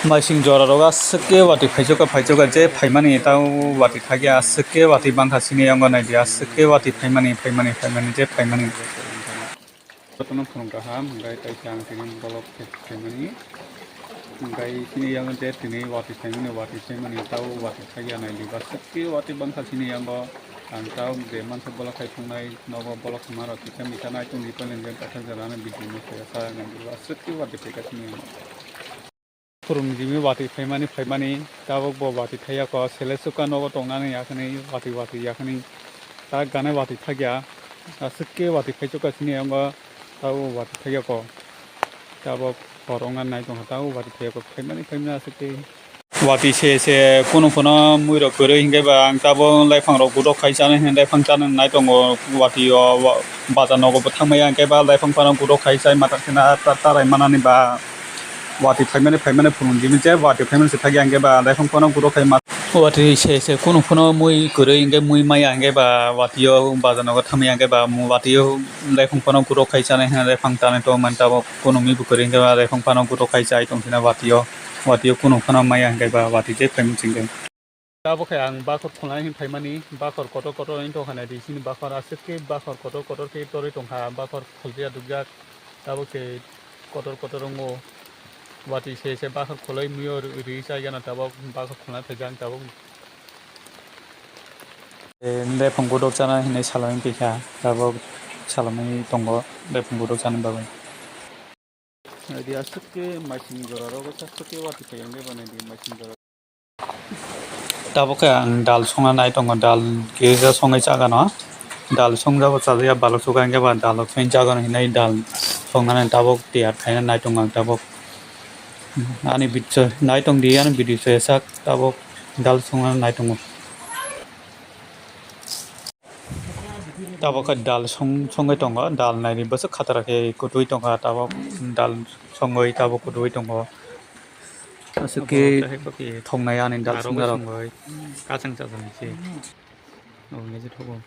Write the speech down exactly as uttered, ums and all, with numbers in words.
Maising jora rok aswk khe watwi phaichokha, phaichokha je phaimani tamo watwi thakya, aswk khe watwi bangkha chini yango naidi, aswk khe watwi phaimani, phaimani, phaimani je phaimani. Jotono phunuk kaham, hwnkhe tei khe ang tini bolok khe phaimani. Hwnkhe chini yango je tini watwi phaimani, watwi phaimani tamo watwi thakya naidi, aswk khe watwi bangkha chini yango. Ang tamo je mansa bolok khai thungnai, nogo bolok khama rok kisa misa nai tongdi, pelen je kaisa jora no bidi no khe sa nang aswk khe watwi phaikha chini yango. Khurung jimi watwi phaimani phaimani, tabuk bo watwi thaiya kho, sele suka nogo tongnani yakhani watwi watwi yakhani, ta gana watwi thakya, aswk khe watwi phaichukha chini yango, tabuk watwi thaiya kho, tabuk hor wngna nai tongkha, tabuk watwi thaiya kho, phaimani phaimani aswk khe. Watwi se se kunu phano mui rok kwrwi hinkhe ba ang tabuk laiphang rok gudok khai chana hinwi laiphang chana nai tongo, watwi o wa-, baza nogo bo thangmaya hinkhe ba laiphang phano gudok khai chai mata khena ta-, tarai manani ba. Watwi phaimani, phaimani phunukjimani je, watwi phaimani se thakya hinkhe ba, laiphang phano guro khai ma. Watwi se, se kunu phano mui kwrwi hinkhe mui maya hinkhe ba, watwi o baja nogo thamya hinkhe ba, mu-, watwi o laiphang phano guro khai chanai hwnwi laiphang tanai to man tabo kunu mui bo kwrwi hinkhe ba, laiphang phano guro khai chai tong sina watwi o, watwi o kunu phano maya hinkhe ba, watwi je phaimani se hinkhe. Tabuk khe ang bakhor khulnai hwnwi phaimani, bakhor kotor kotor wng tongkha naidi, chini bakhor aswk khe bakhor kotor kotor khe torwi tongkha, bakhor khuljakya dukjak, tabuk se kotor kotor wngo, watwi se se bakhor khulwi mui o ri-, ri chaijana tabuk bakhor khulnai phaijak tabuk. Lephang gudok chana hinwi salai wngpikha, tabuk salai tongo lephang gudok chana bagwi. Naidi aswk khe maising jora rogo aswk khe watwi phai wngwi ba naidi maising jora. Tabuk khe ang dal songna nai tongo, dal kisa songwi chagano. Dal songjabo chajakya balok sukha hinkhe ba dal songwi chagano hinwi dal songnani tabuk tiyar khaina nai tongo ang tabuk. Ani video nai tongdi, ani video sak tabuk dal songna nai tongo. Tabuk khe dal song-, songwi tongo, dal naidi bwswk khatara khe kwtwi tongkha, tabuk dal songwi tabuk kwtwi tongo. Aswk khe thoknai ani dal songnarok. Kachang chajak se. Obo nai se thogo.